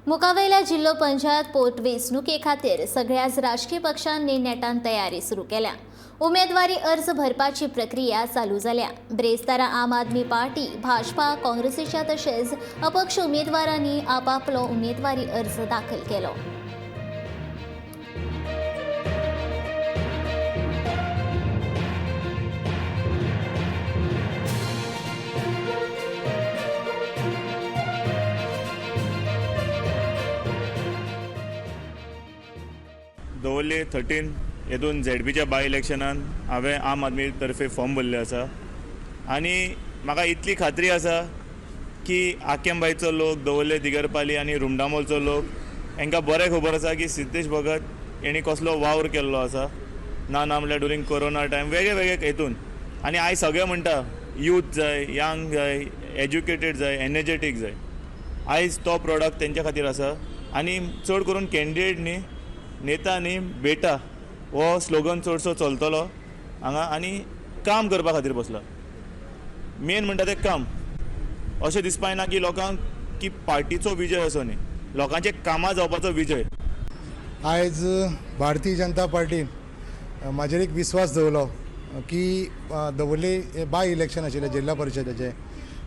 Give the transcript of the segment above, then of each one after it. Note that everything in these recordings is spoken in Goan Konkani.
मुखावेल्या जिल्लो पंचायत पोटवेंचणुके खातीर सगळ्याच राजकीय पक्षांनी नेटान तयारी सुरू केल्या. उमेदवारी अर्ज भरपाची प्रक्रिया चालू जाल्या. ब्रेस्तारा आम आदमी पार्टी, भाजपा, काँग्रेसीच्या तशेंच अपक्ष उमेदवारांनी आपापलो उमेदवारी अर्ज दाखल केलो. दवर्ले 13 हेतून झेडपीच्या बाय इलेक्शनान हांवें आम आदमी तर्फे फॉर्म भरले आसा आनी म्हाका इतली खात्री आसा की आकेमबायचो लोक, दवर्ले, दिगरपाली आनी रुमडामोलचो लोक हांकां बरें खबर आसा की सिद्धेश भगत हेणी कसलो वावर केल्लो आसा. ना ना म्हणल्यार ड्युरींग कोरोना टायम वेगळे वेगळे हेतून. आनी आयज सगळे म्हणटा यूथ जाय, यंग जाय, एज्युकेटेड जाय, एनर्जेटीक जाय. आयज तो प्रोडक्ट तेंच्या खातीर आसा. आनी चड करून कॅन्डिडेट न्ही, नेता न्ही, बेटा हो स्लोगन चडसो चलतलो हांगा. आनी काम करपा खातीर बसला. मेन म्हणटा तें काम. अशें दिसपा ना की लोकांक की पार्टीचो विजय असो न्ही, लोकांचें कामां जावपाचो विजय. आयज भारतीय जनता पार्टीन म्हाजेर एक विस्वास दवरलो की दवर्ले हे बाय इलेक्शन आशिल्लें जिल्हा परिशदेचें,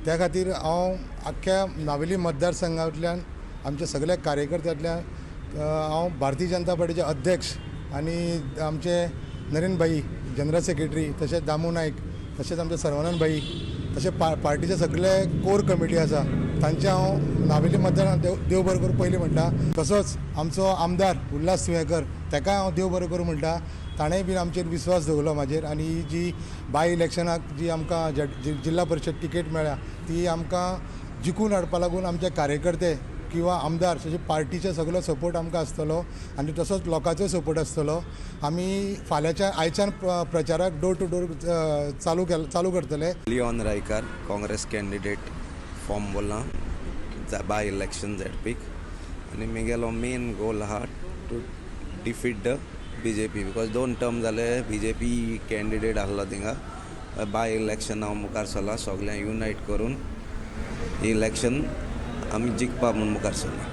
त्या खातीर हांव आख्ख्या नावेली मतदारसंघांतल्यान आमच्या सगल्या कार्यकर्त्यांतल्यान हांव भारतीय जनता पार्टीचे अध्यक्ष आनी आमचे नरेंद्र भाई जनरल सेक्रेटरी, तशेंच दामू नायक, तशेंच आमचे सर्वानंद भाई, तशें पार्टीचे सगळे कोर कमिटी आसा तांचे हांव नावेली मतदारांक देव बरें करूं पयलीं म्हणटा. तसोच आमचो आमदार उल्हास तुयेंकर ताकाय हांव देव बरें करूं म्हणटा. ताणेंय बीन आमचेर विस्वास दवरलो म्हाजेर आनी ही जी बाय इलेक्शनाक जी आमकां जिल्हा परिशद टिकेट मेळ्ळ्या ती आमकां जिखून हाडपा लागून आमचे कार्यकर्ते किंवा आमदार तशें पार्टीचो सगलो सपोर्ट आमकां आसतलो आनी तसोच लोकांचो सपोर्ट आसतलो. आमी फाल्यांच्या आयच्यान प्रचाराक डोर टू डोर चालू करतले. लिओन रायकार, काँग्रेस कॅन्डिडेट, फॉर्म भरला बाय इलेक्शन झेडपीक आनी म्हगेलो मेन गोल आहा to defeat the BJP, because 2 term जाले बीजेपी कॅन्डिडेट आहलो थिंगा. बाय इलेक्शन हांव मुखार सरला सगळ्यांक युनायट करून इलेक्शन आमी जिखपा म्हूण मुखार सरला.